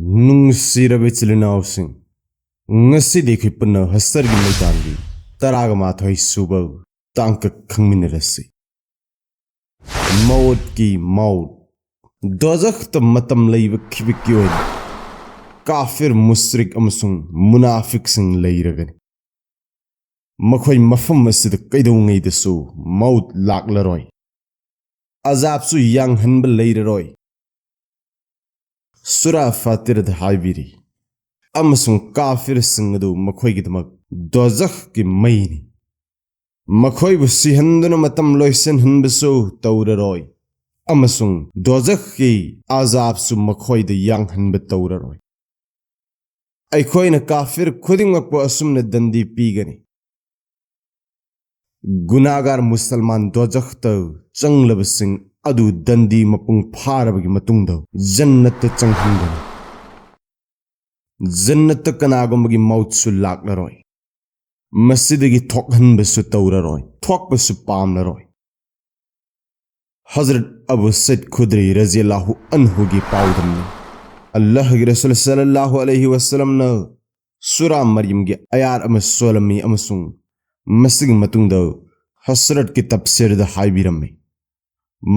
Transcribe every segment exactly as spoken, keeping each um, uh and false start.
ꯅꯨꯡꯁꯤꯔꯕ ꯏꯆꯤꯜ ꯏꯅꯥꯎꯁꯤꯡ, ꯉꯁꯤꯗꯤ ꯑꯩꯈꯣꯏ ꯄꯨꯟꯅ ꯍꯁꯔꯒꯤ ꯃꯩꯇꯥꯟꯒꯤ ꯇꯔꯥꯒ ꯃꯥꯊꯣꯏ ꯁꯨꯕ ꯇꯥꯡꯀꯛ ꯈꯪꯃꯤꯟꯅꯔꯁꯤ꯫ ꯃꯧꯠꯀꯤ ꯃꯧꯠ꯫ ꯗꯣꯖꯈꯇ ꯃꯇꯝ ꯂꯩꯕ ꯈꯤꯕꯤꯛꯀꯤ ꯑꯣꯏꯅ ꯀꯥꯐꯤꯔ, ꯃꯨꯁ꯭ꯔꯤꯛ ꯑꯃꯁꯨꯡ ꯃꯨꯅꯥꯐꯤꯛꯁꯤꯡ ꯂꯩꯔꯒꯅꯤ꯫ ꯃꯈꯣꯏ ꯃꯐꯝ ꯑꯁꯤꯗ ꯀꯩꯗꯧꯉꯩꯗꯁꯨ ꯃꯧꯠ ꯂꯥꯛꯂꯔꯣꯏ꯫ ꯑꯖꯥꯕꯁꯨ ꯌꯥꯡꯍꯟꯕ ꯂꯩꯔꯔꯣꯏ꯫ ꯁꯨꯔꯥ ꯐꯥꯇꯤꯔꯗ ꯍꯥꯏꯕꯤꯔꯤ, "ꯑꯃꯁꯨꯡ ꯀꯥꯐꯤꯔꯁꯤꯡ ꯑꯗꯨ ꯃꯈꯣꯏꯒꯤꯗꯃꯛ ꯗꯣꯖꯈꯀꯤ ꯃꯩꯅꯤ꯫ ꯃꯈꯣꯏꯕꯨ ꯁꯤꯍꯟꯗꯨꯅ ꯃꯇꯝ ꯂꯣꯏꯁꯤꯟꯍꯟꯕꯁꯨ ꯇꯧꯔꯔꯣꯏ, ꯑꯃꯁꯨꯡ ꯗꯣꯖꯈꯀꯤ ꯑꯖꯥꯕꯁꯨ ꯃꯈꯣꯏꯗ ꯌꯥꯡꯍꯟꯕ ꯇꯧꯔꯔꯣꯏ"꯫ ꯑꯩꯈꯣꯏꯅ ꯀꯥꯐꯤꯔ ꯈꯨꯗꯤꯡꯃꯛꯄꯨ ꯑꯁꯨꯝꯅ ꯗꯟꯗꯤ ꯄꯤꯒꯅꯤ꯫ ꯒꯨꯅꯥꯒꯥꯔ ꯃꯨꯁꯜꯃꯥꯟ ꯗꯣꯖꯈꯇ ꯆꯪꯂꯕꯁꯤꯡ ꯑꯗꯨ ꯗꯟꯗꯤ ꯃꯄꯨꯡ ꯐꯥꯔꯕꯒꯤ ꯃꯇꯨꯡꯗ ꯖꯟꯅꯠꯇ ꯆꯪꯍꯟꯒꯅꯤ꯫ ꯖꯟꯅꯠꯇ ꯀꯅꯥꯒꯨꯝꯕꯒꯤ ꯃꯧꯠꯁꯨ ꯂꯥꯛꯂꯔꯣꯏ꯫ ꯃꯁꯤꯗꯒꯤ ꯊꯣꯛꯍꯟꯕꯁꯨ ꯇꯧꯔꯔꯣꯏ, ꯊꯣꯛꯄꯁꯨ ꯄꯥꯝꯂꯔꯣꯏ꯫ ꯍꯖꯔꯠ ꯑꯕꯨ ꯁꯩꯗ ꯈꯨꯗ꯭ꯔꯤ ꯔꯖꯤꯌꯜꯂꯥꯍꯨ ꯑꯟꯍꯨꯒꯤ ꯄꯥꯎꯗꯝꯅꯤ꯫ ꯑꯜꯂꯥꯍꯒꯤ ꯔꯁꯨꯜ ꯁꯜꯂꯜꯂꯥꯍꯨ ꯑꯂꯩꯍꯤ ꯋꯁꯜꯂꯝꯅ ꯁꯨꯔꯥ ꯃꯔꯌꯝꯒꯤ ꯑꯌꯥꯠ ꯑꯃ ꯁꯣꯜꯂꯝꯃꯤ ꯑꯃꯁꯨꯡ ꯃꯁꯤꯒꯤ ꯃꯇꯨꯡꯗ ꯍꯁꯔꯠꯀꯤ ꯇꯞꯁꯤꯔꯗ ꯍꯥꯏꯕꯤꯔꯝꯃꯤ,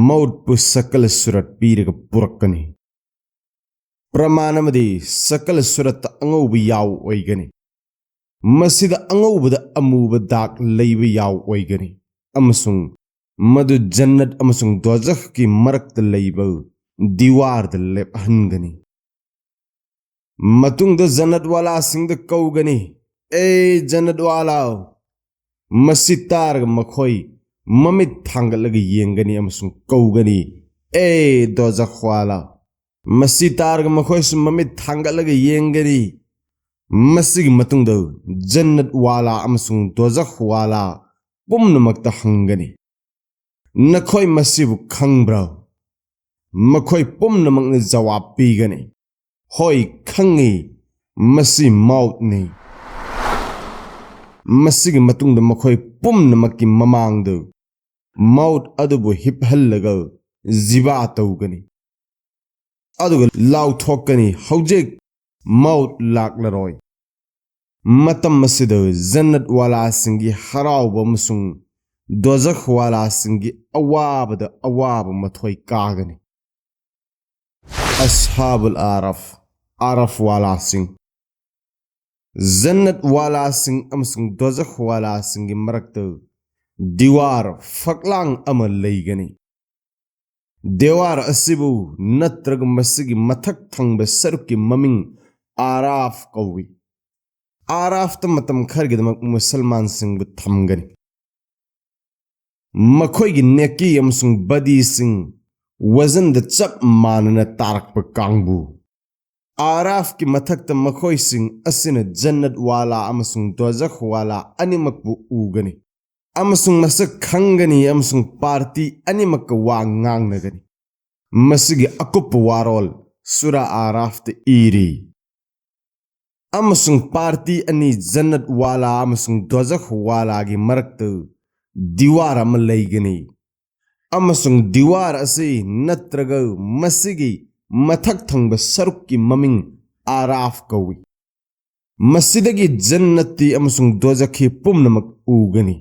"ꯃꯧꯠꯄꯨ ꯁꯀꯜ ꯁꯨꯔꯠ ꯄꯤꯔꯒ ꯄꯨꯔꯛꯀꯅꯤ"꯫ ꯄ꯭ꯔꯃꯥꯟ ꯑꯃꯗꯤ ꯁꯀꯜ ꯁꯨꯔꯠꯇ ꯑꯉꯧꯕ ꯌꯥꯎ ꯑꯣꯏꯒꯅꯤ꯫ ꯃꯁꯤꯗ ꯑꯉꯧꯕꯗ ꯑꯃꯨꯕ ꯗꯥꯛ ꯂꯩꯕ ꯌꯥꯎ ꯑꯣꯏꯒꯅꯤ, ꯑꯃꯁꯨꯡ ꯃꯗꯨ ꯖꯟꯅꯠ ꯑꯃꯁꯨꯡ ꯗꯣꯖꯈꯀꯤ ꯃꯔꯛꯇ ꯂꯩꯕ ꯗꯤꯋꯥꯔꯗ ꯂꯦꯞꯍꯟꯒꯅꯤ꯫ ꯃꯇꯨꯡꯗ ꯖꯟꯅꯠ ꯋꯥꯂꯥꯁꯤꯡꯗ ꯀꯧꯒꯅꯤ, "ꯑꯦ ꯖꯟꯅꯠ ꯋꯥꯂꯥ!" ꯃꯁꯤ ꯇꯥꯔꯒ ꯃꯈꯣꯏ ꯃꯃꯤꯠ ꯊꯥꯡꯒꯠꯂꯒ ꯌꯦꯡꯒꯅꯤ ꯑꯃꯁꯨꯡ ꯀꯧꯒꯅꯤ, "ꯑꯦ ꯗꯣꯖꯈ ꯋꯥꯂꯥ!" ꯃꯁꯤ ꯇꯥꯔꯒ ꯃꯈꯣꯏꯁꯨ ꯃꯃꯤꯠ ꯊꯥꯡꯒꯠꯂꯒ ꯌꯦꯡꯒꯅꯤ꯫ ꯃꯁꯤꯒꯤ ꯃꯇꯨꯡꯗ ꯖꯟꯅꯠ ꯋꯥꯂꯥ ꯑꯃꯁꯨꯡ ꯗꯣꯖꯈ ꯋꯥꯂꯥ ꯄꯨꯝꯅꯃꯛꯇ ꯍꯪꯒꯅꯤ, "ꯅꯈꯣꯏ ꯃꯁꯤꯕꯨ ꯈꯪꯕ꯭ꯔꯥ?" ꯃꯈꯣꯏ ꯄꯨꯝꯅꯃꯛꯅ ꯖꯋꯥꯕ ꯄꯤꯒꯅꯤ, "ꯍꯣꯏ, ꯈꯪꯏ, ꯃꯁꯤ ꯃꯧꯠꯅꯤ"꯫ ꯃꯁꯤꯒꯤ ꯃꯇꯨꯡꯗ ꯃꯈꯣꯏ ꯄꯨꯝꯅꯃꯛꯀꯤ ꯃꯃꯥꯡꯗ ꯃꯧꯠ ꯑꯗꯨꯕꯨ ꯍꯤꯞꯍꯜꯂꯒ ꯖꯤꯕꯥ ꯇꯧꯒꯅꯤ꯫ ꯑꯗꯨꯒ ꯂꯥꯎꯊꯣꯛꯀꯅꯤ, "ꯍꯧꯖꯤꯛ ꯃꯧꯠ ꯂꯥꯛꯂꯔꯣꯏ"꯫ ꯃꯇꯝ ꯑꯁꯤꯗ ꯖꯟꯅꯠ ꯋꯥꯂꯥꯁꯤꯡꯒꯤ ꯍꯔꯥꯎꯕ ꯑꯃꯁꯨꯡ ꯗꯣꯖꯈ ꯋꯥꯂꯥꯁꯤꯡꯒꯤ ꯑꯋꯥꯕꯗ ꯑꯋꯥꯕ ꯃꯊꯣꯏ ꯀꯥꯒꯅꯤ꯫ ꯑꯁꯍꯥꯕꯨꯜ ꯑꯥꯔꯥꯐ, ꯑꯥꯔꯥꯐ ꯋꯥꯂꯥꯁꯤꯡ꯫ ꯖꯟꯅꯠ ꯋꯥꯂꯥꯁꯤꯡ ꯑꯃꯁꯨꯡ ꯗꯣꯖꯈ ꯋꯥꯂꯥꯁꯤꯡꯒꯤ ꯃꯔꯛꯇ ꯗꯤꯋꯥꯔ, ꯐꯛꯂꯥꯡ ꯑꯃ ꯂꯩꯒꯅꯤ꯫ ꯗꯤꯋꯥꯔ ꯑꯁꯤꯕꯨ ꯅꯠꯇ꯭ꯔꯒ ꯃꯁꯤꯒꯤ ꯃꯊꯛ ꯊꯪꯕ ꯁꯔꯨꯛꯀꯤ ꯃꯃꯤꯡ ꯑꯥꯔꯥꯐ ꯀꯧꯏ꯫ ꯑꯥꯔꯥꯐꯇ ꯃꯇꯝ ꯈꯔꯒꯤꯗꯃꯛ ꯃꯨꯁꯜꯃꯥꯟꯁꯤꯡꯕꯨ ꯊꯝꯒꯅꯤ꯫ ꯃꯈꯣꯏꯒꯤ ꯅꯦꯀꯤ ꯑꯃꯁꯨꯡ ꯕꯗꯤꯁꯤꯡ ꯋꯖꯟꯗ ꯆꯞ ꯃꯥꯟꯅꯅ ꯇꯥꯔꯛꯄ ꯀꯥꯡꯕꯨ꯫ ꯑꯥꯔꯥꯐꯀꯤ ꯃꯊꯛꯇ ꯃꯈꯣꯏꯁꯤꯡ ꯑꯁꯤꯅ ꯖꯟꯅꯠ ꯋꯥꯂꯥ ꯑꯃꯁꯨꯡ ꯗꯣꯖꯈ ꯋꯥꯂꯥ ꯑꯅꯤꯃꯛꯄꯨ ꯎꯒꯅꯤ ꯑꯃꯁꯨꯡ ꯃꯁꯛ ꯈꯪꯒꯅꯤ ꯑꯃꯁꯨꯡ ꯄꯥꯔꯇꯤ ꯑꯅꯤꯃꯛꯀ ꯋꯥ ꯉꯥꯡꯅꯒꯅꯤ꯫ ꯃꯁꯤꯒꯤ ꯑꯀꯨꯞꯄ ꯋꯥꯔꯣꯜ ꯁꯨꯔꯥ ꯑꯥꯔꯥꯐꯇ ꯏꯔꯤ꯫ ꯑꯃꯁꯨꯡ ꯄꯥꯔꯇꯤ ꯑꯅꯤ, ꯖꯟꯅꯠ ꯋꯥꯂꯥ ꯑꯃꯁꯨꯡ ꯗꯣꯖꯈ ꯋꯥꯂꯥꯒꯤ ꯃꯔꯛꯇ ꯗꯤꯋꯥꯔ ꯑꯃ ꯂꯩꯒꯅꯤ, ꯑꯃꯁꯨꯡ ꯗꯤꯋꯥꯔ ꯑꯁꯤ ꯅꯠꯇ꯭ꯔꯒ ꯃꯁꯤꯒꯤ ꯃꯊꯛ ꯊꯪꯕ ꯁꯔꯨꯛꯀꯤ ꯃꯃꯤꯡ ꯑꯥꯔꯥꯐ ꯀꯧꯏ꯫ ꯃꯁꯤꯗꯒꯤ ꯖꯟꯅꯠꯇꯤ ꯑꯃꯁꯨꯡ ꯗꯣꯖꯈꯤ ꯄꯨꯝꯅꯃꯛ ꯎꯒꯅꯤ꯫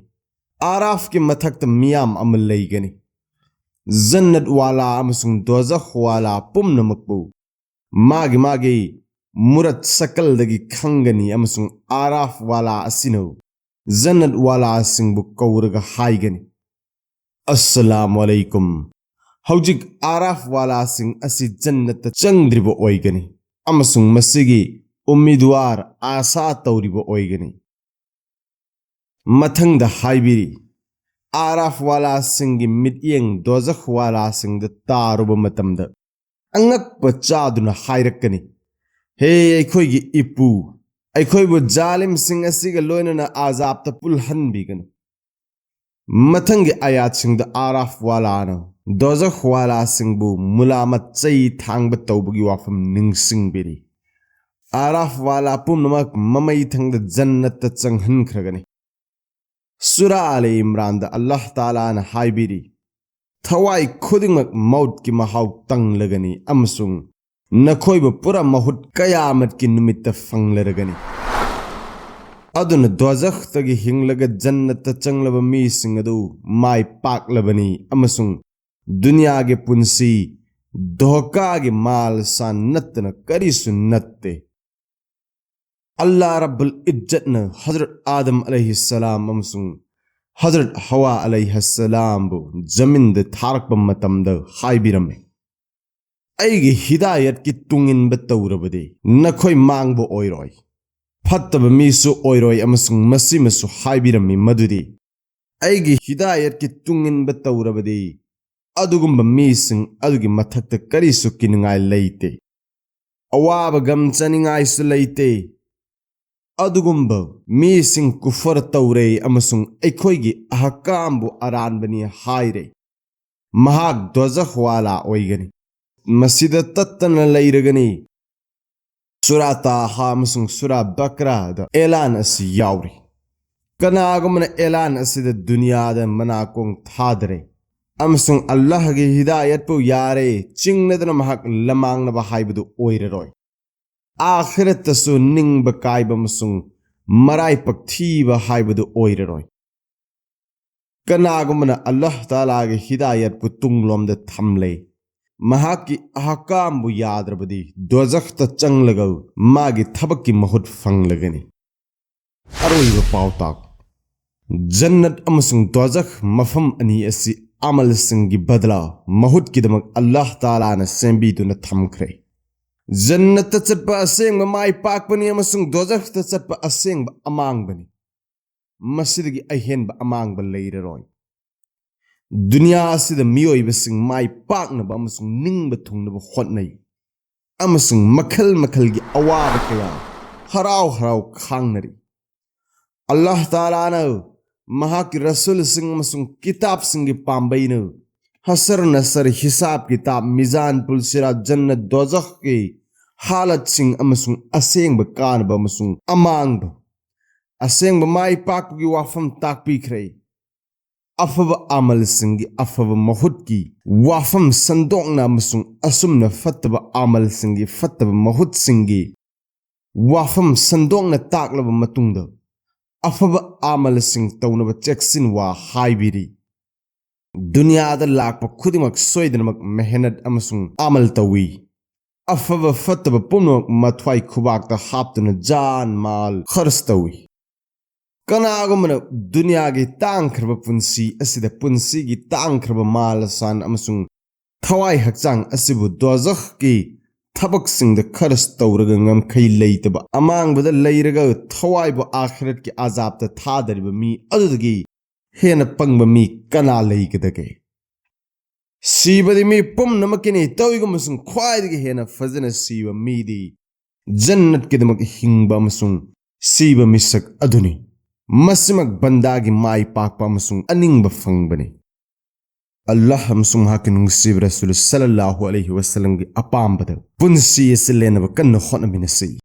ꯑꯥꯔꯥꯐꯀꯤ ꯃꯊꯛꯇ ꯃꯤꯌꯥꯝ ꯑꯃ ꯂꯩꯒꯅꯤ꯫ ꯖꯟꯅꯠ ꯋꯥꯂꯥ ꯑꯃꯁꯨꯡ ꯗꯣꯖꯈ ꯋꯥꯂꯥ ꯄꯨꯝꯅꯃꯛꯄꯨ ꯃꯥꯒꯤ ꯃꯥꯒꯤ ꯃꯨꯔꯠ ꯁꯀꯜꯗꯒꯤ ꯈꯪꯒꯅꯤ ꯑꯃꯁꯨꯡ ꯑꯥꯔꯥꯐ ꯋꯥꯂꯥ ꯑꯁꯤꯅ ꯖꯟꯅꯠ ꯋꯥꯂꯥꯁꯤꯡꯕꯨ ꯀꯧꯔꯒ ꯍꯥꯏꯒꯅꯤ, "ꯑꯁꯂꯥꯃꯨ ꯑꯂꯩꯀꯨꯝ꯫ ꯍꯧꯖꯤꯛ ꯑꯥꯔꯥꯐ ꯋꯥꯂꯥꯁꯤꯡ ꯑꯁꯤ ꯖꯟꯅꯠꯇ ꯆꯪꯗ꯭ꯔꯤꯕ ꯑꯣꯏꯒꯅꯤ ꯑꯃꯁꯨꯡ ꯃꯁꯤꯒꯤ ꯎꯝꯃꯤꯗꯨꯋꯥꯔ, ꯑꯥꯁꯥ ꯇꯧꯔꯤꯕ ꯑꯣꯏꯒꯅꯤ"꯫ ꯃꯊꯪꯗ ꯍꯥꯏꯕꯤꯔꯤ, ꯑꯥꯔꯥꯐ ꯋꯥꯂꯥꯁꯤꯡꯒꯤ ꯃꯤꯠꯌꯦꯡ ꯗꯣꯖꯈ ꯋꯥꯂꯥꯁꯤꯡꯗ ꯇꯥꯔꯨꯕ ꯃꯇꯝꯗ ꯑꯉꯛꯄ ꯆꯥꯗꯨꯅ ꯍꯥꯏꯔꯛꯀꯅꯤ, "ꯍꯦ ꯑꯩꯈꯣꯏꯒꯤ ꯏꯄꯨ, ꯑꯩꯈꯣꯏꯕꯨ ꯖꯥꯂꯤꯝꯁꯤꯡ ꯑꯁꯤꯒ ꯂꯣꯏꯅꯅ ꯑꯖꯥꯕꯇ ꯄꯨꯜꯍꯟꯕꯤꯒꯅꯨ"꯫ ꯃꯊꯪꯒꯤ ꯑꯌꯥꯠꯁꯤꯡꯗ ꯑꯥꯔꯥꯐ ꯋꯥꯂꯥꯅ ꯗꯣꯖꯈ ꯋꯥꯂꯥꯁꯤꯡꯕꯨ ꯃꯨꯂꯥꯃꯠ, ꯆꯩ ꯊꯥꯡꯕ ꯇꯧꯕꯒꯤ ꯋꯥꯐꯝ ꯅꯤꯡꯁꯤꯡꯕꯤꯔꯤ꯫ ꯑꯥꯔꯥꯐ ꯋꯥꯂꯥ ꯄꯨꯝꯅꯃꯛ ꯃꯃꯩ ꯊꯪꯗ ꯖꯟꯅꯠꯇ ꯆꯪꯍꯟꯈ꯭ꯔꯒꯅꯤ꯫ ꯁꯨꯔꯥ ꯑꯥꯂꯤ ꯏꯝꯔꯥꯟꯗ ꯑꯜꯂꯥꯍ ꯇꯥꯂꯥꯅ ꯍꯥꯏꯕꯤꯔꯤ, ꯊꯋꯥꯏ ꯈꯨꯗꯤꯡꯃꯛ ꯃꯧꯠꯀꯤ ꯃꯍꯥꯎ ꯇꯪꯂꯒꯅꯤ ꯑꯃꯁꯨꯡ ꯅꯈꯣꯏꯕꯨ ꯄꯨꯔꯥ ꯃꯍꯨꯠ ꯀꯌꯥꯃꯠꯀꯤ ꯅꯨꯃꯤꯠꯇ ꯐꯪꯂꯔꯒꯅꯤ꯫ ꯑꯗꯨꯅ ꯗ꯭ꯋꯥꯖꯈꯇꯒꯤ ꯍꯤꯡꯂꯒ ꯖꯟꯅꯠꯇ ꯆꯪꯂꯕ ꯃꯤꯁꯤꯡ ꯑꯗꯨ ꯃꯥꯏ ꯄꯥꯛꯂꯕꯅꯤ ꯑꯃꯁꯨꯡ ꯗꯨꯅꯤꯌꯥꯒꯤ ꯄꯨꯟꯁꯤ ꯙꯣꯀꯥꯒꯤ ꯃꯥꯜ ꯁꯥꯟ ꯅꯠꯇꯅ ꯀꯔꯤꯁꯨ ꯅꯠꯇꯦ꯫ ꯑꯜꯂꯥ ꯔꯕꯨꯜ ꯏꯖꯠꯅ ꯍꯖꯔꯠ ꯑꯥꯗꯝ ꯑꯂꯩꯍꯤꯁꯁꯂꯥꯝ ꯑꯃꯁꯨꯡ ꯍꯖꯔꯠ ꯍꯋꯥ ꯑꯂꯩꯍꯁꯁꯂꯥꯝꯕꯨ ꯖꯃꯤꯟꯗ ꯊꯥꯔꯛꯄ ꯃꯇꯝꯗ ꯍꯥꯏꯕꯤꯔꯝꯃꯤ, "ꯑꯩꯒꯤ ꯍꯤꯗꯥꯌꯠꯀꯤ ꯇꯨꯡꯏꯟꯕ ꯇꯧꯔꯕꯗꯤ ꯅꯈꯣꯏ ꯃꯥꯡꯕ ꯑꯣꯏꯔꯣꯏ, ꯐꯠꯇꯕ ꯃꯤꯁꯨ ꯑꯣꯏꯔꯣꯏ ꯑꯃꯁꯨꯡ ꯃꯁꯤꯃꯁꯨ ꯍꯥꯏꯕꯤꯔꯝꯃꯤ ꯃꯗꯨꯗꯤ ꯑꯩꯒꯤ ꯍꯤꯗꯥꯌꯠꯀꯤ ꯇꯨꯡꯏꯟꯕ ꯇꯧꯔꯕꯗꯤ ꯑꯗꯨꯒꯨꯝꯕ ꯃꯤꯁꯤꯡ ꯑꯗꯨꯒꯤ ꯃꯊꯛꯇ ꯀꯔꯤꯁꯨ ꯀꯤꯅꯤꯡꯉꯥꯏ ꯂꯩꯇꯦ, ꯑꯋꯥꯕ ꯒꯝ ꯆꯥꯅꯤꯡꯉꯥꯏꯁꯨ ꯂꯩꯇꯦ꯫ ꯑꯗꯨꯒꯨꯝꯕ ꯃꯤꯁꯤꯡ ꯀꯨꯐꯔ ꯇꯧꯔꯦ ꯑꯃꯁꯨꯡ ꯑꯩꯈꯣꯏꯒꯤ ꯑꯍꯀꯥꯝꯕꯨ ꯑꯔꯥꯟꯕꯅꯤ ꯍꯥꯏꯔꯦ, ꯃꯍꯥꯛ ꯗ꯭ꯋꯥꯖꯈꯋꯥꯂꯥ ꯑꯣꯏꯒꯅꯤ, ꯃꯁꯤꯗ ꯇꯠꯇꯅ ꯂꯩꯔꯒꯅꯤ"꯫ ꯁꯨꯔꯥ ꯇꯥꯍꯥ ꯑꯃꯁꯨꯡ ꯁꯨꯔꯥ ꯕꯀ꯭ꯔꯥꯗ ꯑꯦꯂꯥꯟ ꯑꯁꯤ ꯌꯥꯎꯔꯤ꯫ ꯀꯅꯥꯒꯨꯝꯕꯅ ꯑꯦꯂꯥꯟ ꯑꯁꯤꯗ ꯗꯨꯅꯤꯌꯥꯗ ꯃꯅꯥꯀꯣꯡ ꯊꯥꯗꯔꯦ ꯑꯃꯁꯨꯡ ꯑꯜꯂꯥꯍꯒꯤ ꯍꯤꯗꯥꯌꯠꯄꯨ ꯌꯥꯔꯦ ꯆꯤꯡꯅꯗꯨꯅ ꯃꯍꯥꯛ ꯂꯃꯥꯡꯅꯕ ꯍꯥꯏꯕꯗꯨ ꯑꯣꯏꯔꯔꯣꯏ꯫ ꯑꯥꯈꯤꯔꯠꯇꯁꯨ ꯅꯤꯡꯕ ꯀꯥꯏꯕ ꯑꯃꯁꯨꯡ ꯃꯔꯥꯏꯄꯛ ꯊꯤꯕ ꯍꯥꯏꯕꯗꯨ ꯑꯣꯏꯔꯔꯣꯏ꯫ ꯀꯅꯥꯒꯨꯝꯕꯅ ꯑꯜꯂꯥꯍ ꯇꯥꯂꯥꯒꯤ ꯍꯤꯗꯥꯌꯠꯄꯨ ꯇꯨꯡꯂꯣꯝꯗ ꯊꯝꯂꯦ, ꯃꯍꯥꯛꯀꯤ ꯑꯍꯀꯥꯝꯕꯨ ꯌꯥꯗ꯭ꯔꯕꯗꯤ ꯗꯣꯖꯈꯇ ꯆꯪꯂꯒ ꯃꯥꯒꯤ ꯊꯕꯛꯀꯤ ꯃꯍꯨꯠ ꯐꯪꯂꯒꯅꯤ꯫ ꯑꯔꯣꯏꯕ ꯄꯥꯎꯇꯥꯛ: ꯖꯟꯅꯠ ꯑꯃꯁꯨꯡ ꯗꯣꯖꯈ ꯃꯐꯝ ꯑꯅꯤ ꯑꯁꯤ ꯑꯃꯜꯁꯤꯡꯒꯤ ꯕꯗꯂꯥ, ꯃꯍꯨꯠꯀꯤꯗꯃꯛ ꯑꯜꯂꯥꯍ ꯇꯥꯂꯥꯅ ꯁꯦꯝꯕꯤꯗꯨꯅ ꯊꯝꯈ꯭ꯔꯦ꯫ ꯖꯟꯅꯠꯇ ꯆꯠꯄ ꯑꯁꯦꯡꯕ ꯃꯥꯏ ꯄꯥꯛꯄꯅꯤ ꯑꯃꯁꯨꯡ ꯗꯣꯖꯈꯇ ꯆꯠꯄ ꯑꯁꯦꯡꯕ ꯑꯃꯥꯡꯕꯅꯤ꯫ ꯃꯁꯤꯗꯒꯤ ꯑꯍꯦꯟꯕ ꯑꯃꯥꯡꯕ ꯂꯩꯔꯔꯣꯏ꯫ ꯗꯨꯅꯤꯌꯥ ꯑꯁꯤꯗ ꯃꯤꯑꯣꯏꯕꯁꯤꯡ ꯃꯥꯏ ꯄꯥꯛꯅꯕ ꯑꯃꯁꯨꯡ ꯅꯤꯡꯕ ꯊꯨꯡꯅꯕ ꯍꯣꯠꯅꯩ, ꯑꯃꯁꯨꯡ ꯃꯈꯜ ꯃꯈꯜꯒꯤ ꯑꯋꯥꯕ ꯀꯌꯥ ꯍꯔꯥꯎ ꯍꯔꯥꯎ ꯈꯥꯡꯅꯔꯤ꯫ ꯑꯜꯂꯥꯍ ꯇꯥꯂꯥꯅ ꯃꯍꯥꯛꯀꯤ ꯔꯁꯨꯜꯁꯤꯡ ꯑꯃꯁꯨꯡ ꯀꯤꯇꯥꯕꯁꯤꯡꯒꯤ ꯄꯥꯝꯕꯩꯅ ꯍꯁꯔ ꯅꯁꯔ, ꯍꯤꯁꯥꯕ ꯀꯤꯇꯥꯕ, ꯃꯤꯖꯥꯟ, ꯄꯨꯜꯁꯤꯔꯥ, ꯖꯟꯅꯠ, ꯗꯣꯖꯈꯀꯤ ꯍꯥꯂꯠꯁꯤꯡ ꯑꯃꯁꯨꯡ ꯑꯁꯦꯡꯕ ꯀꯥꯟꯅꯕ ꯑꯃꯁꯨꯡ ꯑꯃꯥꯡꯕ, ꯑꯁꯦꯡꯕ ꯃꯥꯏ ꯄꯥꯛꯄꯒꯤ ꯋꯥꯐꯝ ꯇꯥꯛꯄꯤꯈ꯭ꯔꯦ꯫ ꯑꯐꯕ ꯑꯃꯜꯁꯤꯡꯒꯤ ꯑꯐꯕ ꯃꯍꯨꯠꯀꯤ ꯋꯥꯐꯝ ꯁꯟꯗꯣꯛꯅ ꯑꯃꯁꯨꯡ ꯑꯁꯨꯝꯅ ꯐꯠꯇꯕ ꯑꯃꯜꯁꯤꯡꯒꯤ ꯐꯠꯇꯕ ꯃꯍꯨꯠꯁꯤꯡꯒꯤ ꯋꯥꯐꯝ ꯁꯟꯗꯣꯛꯅ ꯇꯥꯛꯂꯕ ꯃꯇꯨꯡꯗ, ꯑꯐꯕ ꯑꯃꯜꯁꯤꯡ ꯇꯧꯅꯕ ꯆꯦꯛꯁꯤꯟ ꯋꯥ ꯍꯥꯏꯕꯤꯔꯤ꯫ ꯗꯨꯅꯤꯌꯥꯗ ꯂꯥꯛꯄ ꯈꯨꯗꯤꯡꯃꯛ ꯁꯣꯏꯗꯅꯃꯛ ꯃꯦꯍꯅꯠ ꯑꯃꯁꯨꯡ ꯑꯃꯜ ꯇꯧꯏ꯫ ꯑꯐꯕ ꯐꯠꯇꯕ ꯄꯨꯝꯅꯃꯛ ꯃꯊ꯭ꯋꯥꯏ ꯈꯨꯕꯥꯛꯇ ꯍꯥꯞꯇꯨꯅ ꯖꯥꯟ ꯃꯥꯜ ꯈꯔꯆ ꯇꯧꯏ꯫ ꯀꯅꯥꯒꯨꯝꯕꯅ ꯗꯨꯅꯤꯌꯥꯒꯤ ꯇꯥꯡꯈ꯭ꯔꯕ ꯄꯨꯟꯁꯤ ꯑꯁꯤꯗ ꯄꯨꯟꯁꯤꯒꯤ ꯇꯥꯡꯈ꯭ꯔꯕ ꯃꯥꯜ ꯑꯁꯥꯟ ꯑꯃꯁꯨꯡ ꯊꯋꯥꯏ ꯍꯛꯆꯥꯡ ꯑꯁꯤꯕꯨ ꯗꯣꯖꯈꯀꯤ ꯊꯕꯛꯁꯤꯡꯗ ꯈꯔꯆ ꯇꯧꯔꯒ ꯉꯝꯈꯩ ꯂꯩꯇꯕ ꯑꯃꯥꯡꯕꯗ ꯂꯩꯔꯒ ꯊꯋꯥꯏꯕꯨ ꯑꯥꯈꯤꯔꯠꯀꯤ ꯑꯖꯥꯕꯇ ꯊꯥꯗꯔꯤꯕ ꯃꯤ ꯑꯗꯨꯗꯒꯤ ꯍꯦꯟꯅ ꯄꯪꯕ ꯃꯤ ꯀꯅꯥ ꯂꯩꯒꯗꯒꯦ? ꯁꯤꯕꯗꯤ ꯃꯤ ꯄꯨꯝꯅꯃꯛꯀꯤꯅꯤ꯫ ꯇꯧꯏꯒꯨꯝꯕꯁꯨꯡ ꯈ꯭ꯋꯥꯏꯗꯒꯤ ꯍꯦꯟꯅ ꯐꯖꯅ ꯁꯤꯕ ꯃꯤꯗꯤ ꯖꯟꯅꯠꯀꯤꯗꯃꯛ ꯍꯤꯡꯕ ꯑꯃꯁꯨꯡ ꯁꯤꯕ ꯃꯤꯁꯛ ꯑꯗꯨꯅꯤ꯫ ꯃꯁꯤꯃꯛ ꯕꯟꯗꯥꯒꯤ ꯃꯥꯏ ꯄꯥꯛꯄ ꯑꯃꯁꯨꯡ ꯑꯅꯤꯡꯕ ꯐꯪꯕꯅꯤ꯫ ꯑꯜꯂꯥꯍ ꯑꯃꯁꯨꯡ ꯃꯍꯥꯛꯀꯤ ꯅꯨꯡꯁꯤꯕ ꯔꯁꯨꯜ ꯁꯜꯂꯜꯂꯥꯍꯨ ꯑꯂꯩꯍꯤ ꯋꯁꯜꯂꯝꯒꯤ ꯑꯄꯥꯝꯕꯗ ꯄꯨꯟꯁꯤ ꯑꯁꯤ ꯂꯦꯟꯅꯕ ꯀꯟꯅ ꯍꯣꯠꯅꯃꯤꯟꯅꯁꯤ꯫